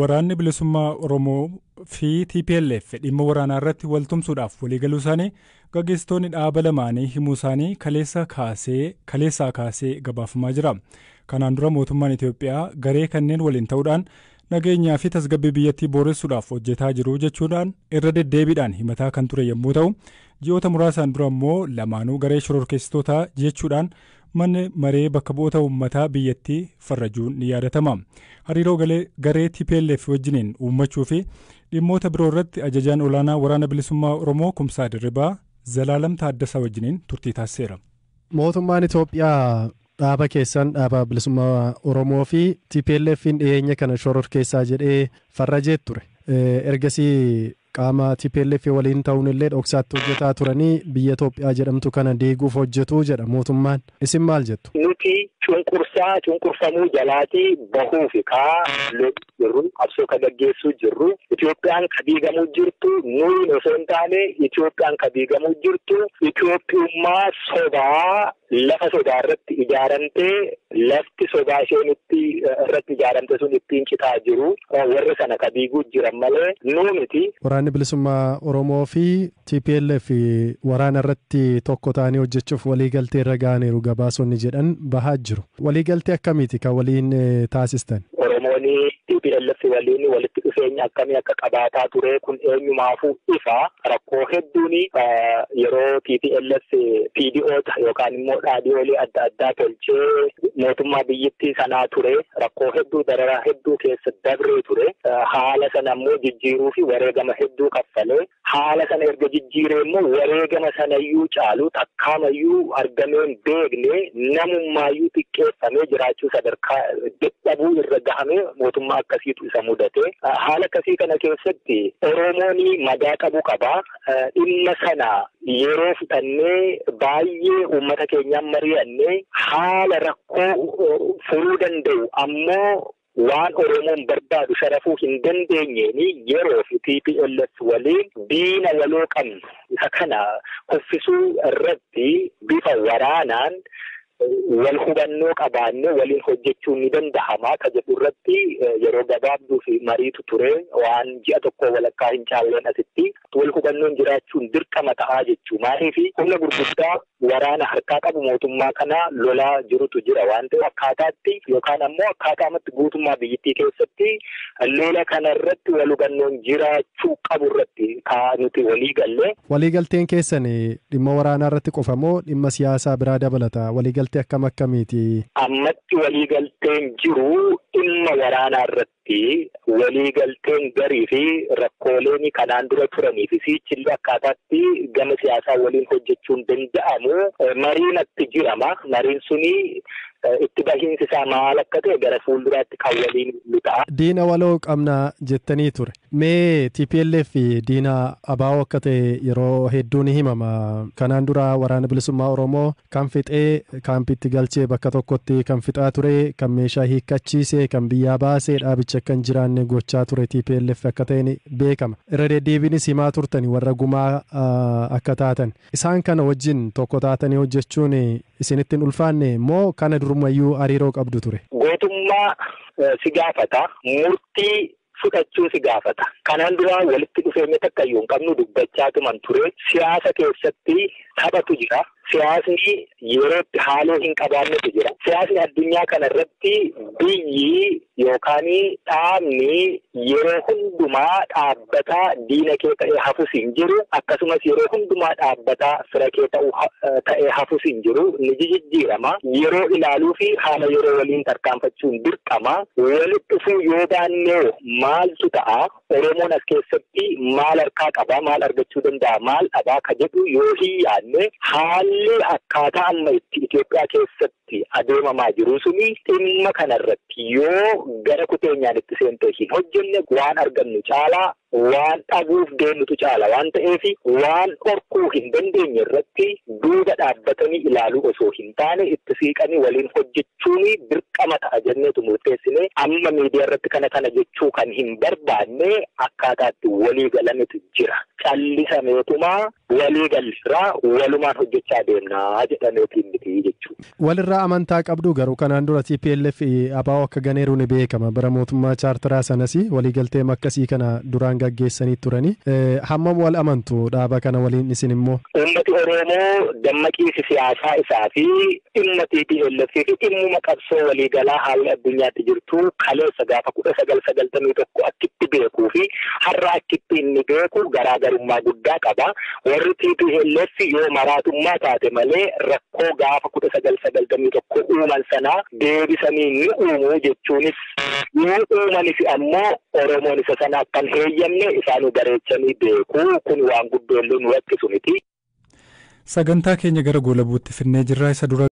Waraanni Bilisummaa Oromoo fi TPLF dhimma waraanaa irratti waltumsuudhaaf waliigaluu isaanii gaggeessitoonni dhaaba lamaanii himuu isaanii kaleessaa kaasee gabaafamaa jira. Kanaan dura mootummaan Itoophiyaa garee kanneen waliin ta'uudhaan nageenyaa fi tasgabbii biyyattii booressuudhaaf hojjetaa jiru jechuudhaan irra deddeebiidhaan himataa kan ture yommuu ta'u, ji'oota muraasaan dura immoo lamaanuu garee shororkeessitootaa jechuudhaan manni maree bakka bu'oota uummataa biyyattii farrajuun ni yaadatama. Hariiroo garee TPLF wajjiniin uummachuu fi dhimmoota biroo irratti ajajaan olaanaa Waraana Bilisummaa Oromoo Kumsaa Dirribaa Zalaalam Taaddasaa wajjiniin turtii taasiseera. Mootummaan Itoophiyaa dhaaba keessan, dhaaba Bilisummaa Oromoo fi TPLF'n dhiyeenya kana shororkeessaa jedhee farrajee ture. Ergasii qaama TPLF waliin ta'uun illee dhoksaatti hojjetaa turanii biyya Itoophiyaa jedhamtu kana diiguuf hojjetu jedha mootummaan. Isin maal jettu? Nuti cunqursaa cunqurfamuu jalaatii bahuuf kaa jirru, qabsoo ka gaggeessuu jirru. Itoophiyaan ka diigamuu jirtu nuyi osoo hin taane, Itoophiyaan ka diigamuu jirtu Itoophiyummaa sobaa lafa sodaa irratti ijaaramtee, lafti sodaa isheen itti irratti ijaaramte sun ittiin citaa jiru, warri sana ka diiguu jiran malee nuu miti. Waraanni Bilisummaa Oromoo fi TPLF waraana irratti tokko ta'anii hojjechuuf waliigaltee irra ga'aniiru gabaasonni jedhan bahaa jiru. Waliigaltee akkamiiti kan waliin taasistan? Oromoon TPLF waliin walitti dhufeenya akkamii akka qabaataa ture kun eenyumaafuu ifa. Rakkoo hedduun yeroo TPLF PDOta yookaan immoo dhaabbilee adda addaa tolchee mootummaa biyyattii sanaa ture, rakkoo hedduu, dararaa hedduu keessa dabree ture. Haala sana immoo jijjiiruu fi wareegama hedduu kaffalee, haala sana erga jijjiiree immoo wareegama sanayyuu caalu takkaamayyuu argameen beekne namummaayyuu xiqqeeffamee jiraachuu sadarkaa dadhabuu irra gahamee mootummaa akkasiitu isa mudate. Haala akkasii kana keessatti Oromoon madaa qabu qaba. Dhimma sana yeroo fudhannee baay'ee uummata keenyaan mari'annee haala rakkoo furuu danda'u ammoo waan Oromoon barbaadu sharafuu hin dandeenyeen yeroo fi TPLF waliin diina waloo qabnu isa kana kuffisuu irratti bifa waraanaan wal hubannoo qabaannee waliin hojjechuun ni danda'ama ka jedhu irratti yeroo gabaabduu fi mariitu ture. Waan ji'a tokko walakkaa hin caalleen asitti wal hubannoon jiraachuun dirqama ta'aa jechuu. Maaliif humna gurguddaa waraana harkaa qabu mootummaa kana lolaa jirutu jira waan ta'eef, akkaataatti yookaan ammoo akkaataamatti guutummaa biyyattii keessatti lola kana irratti wal hubannoon jiraachuu qabu irratti kaa nuti walii galle. Waliigalteen keessan dhimma waraanaa irratti qofa moo dhimma siyaasaa biraa dabalata? Waliigaltee akkam akkamiiti? Ammatti waliigalteen jiru dhimma waraanaa irratti. Waliigalteen garii fi rakkooleen kanaan dura turanii fi sichillee akkaataatti gama siyaasaa waliin hojjechuun danda'amu mariin itti jirama. Mariin suni itti bahiinsi isaa maal akka ta'e gara fuulduraatti kan waliin ta'a. Diina waloo qabna jettanii ture. Mee TPLF diina ABO akka ta'e yeroo hedduu ni himama. Kanaan dura Waraana Bilisummaa Oromoo kan fixee kaampiitti galchee bakka tokkotti kan fixaa ture, kan meeshaa hiikkachiise, kan biyyaa baasee dhaabicha akka hin jiraanne gochaa ture TPLF akka ta'e ni beekama. Irra deddeebiinis himaa turtani warra gumaa akka taatan. Isaan kana wajjin tokko taatanii hojjechuun isinitti hin ulfaanne moo kana durumayyuu hariiroo qabdu ture? Gootummaa si gaafata. Murtii fudhachuu si gaafata. Kanaan dura walitti dhufeenya takkayyuu hin qabnu, dubbachaa tuman ture. Siyaasa keessatti taphatu jira. Siyaasni yerootti haaloo hin qabaannetu jira. Siyaasni addunyaa kana irratti biyyi yookaan dhaabni yeroo hundumaa dhaabbataa diina kee ta'ee hafus hin jiru. Akkasumas yeroo hundumaa dhaabbataa fira kee ta'ee hafus hin jiru. Ni jijjiirama. Yeroo ilaaluu fi haala yeroo waliin tarkaanfachuun dirqama. Walitti dhufuu yoo baannee maaltu ta'a? Oromoon as keessatti maal harkaa qaba? Maal argachuu danda'a? Maal dhabaa ka jedhu yoo hin yaadne, haalli akkaataa amma itti Itoophiyaa keessatti adeemamaa jiru suni dhimma kanarratti yoo gara kuteenyaan itti seentee hin hojjenne, waan argannu caalaa waan dhabuuf deemnutu caala waan ta'eef, waan dhorkuu hin dandeenye irratti duuba dhaabbatanii ilaaluu osoo hin taane itti siiqanii waliin hojjechuun dirqama ta'a jenneetu murteessine. Amma miidiyaa irratti kana kana jechuu kan hin barbaanne akkaataatti walii galametu jira. Callisameetumaa walii galirraa walumaan hojjechaa deemnaa jedhameetiin miti jechuudha. Walirraa Amantaa qabdu garuu kanaan dura TPLF ABO akka ganeeru ni beekama. Bara mootummaa chaartaraa sanas waliigaltee akkasii kana duraan gaggeessanii turani. Hammam wal amantu dhaaba kana waliin isin immoo? Uummati Oromoo dammaqiinsi siyaasaa isaa fi dhimma TPLF fi dhimmuma qabsoo waliigalaa haalli addunyaatti jirtu kaleessa gaafa 1991 akkitti beekuu fi har'a akkitti inni beeku garaagarummaa guddaa qaba. Warri TPLF yoo maraatummaa taate malee rakkoo gaafa 1991 uuman sanaa deebisanii ni uumu jechuunis yoo uumanis ammoo Oromoon isa sana akkan heeyyamne isaanuu bareechanii beeku kun waan guddoo illee nu rakkisu miti. Sagantaa keenya gara goolabuutti finnee jirra isa dura.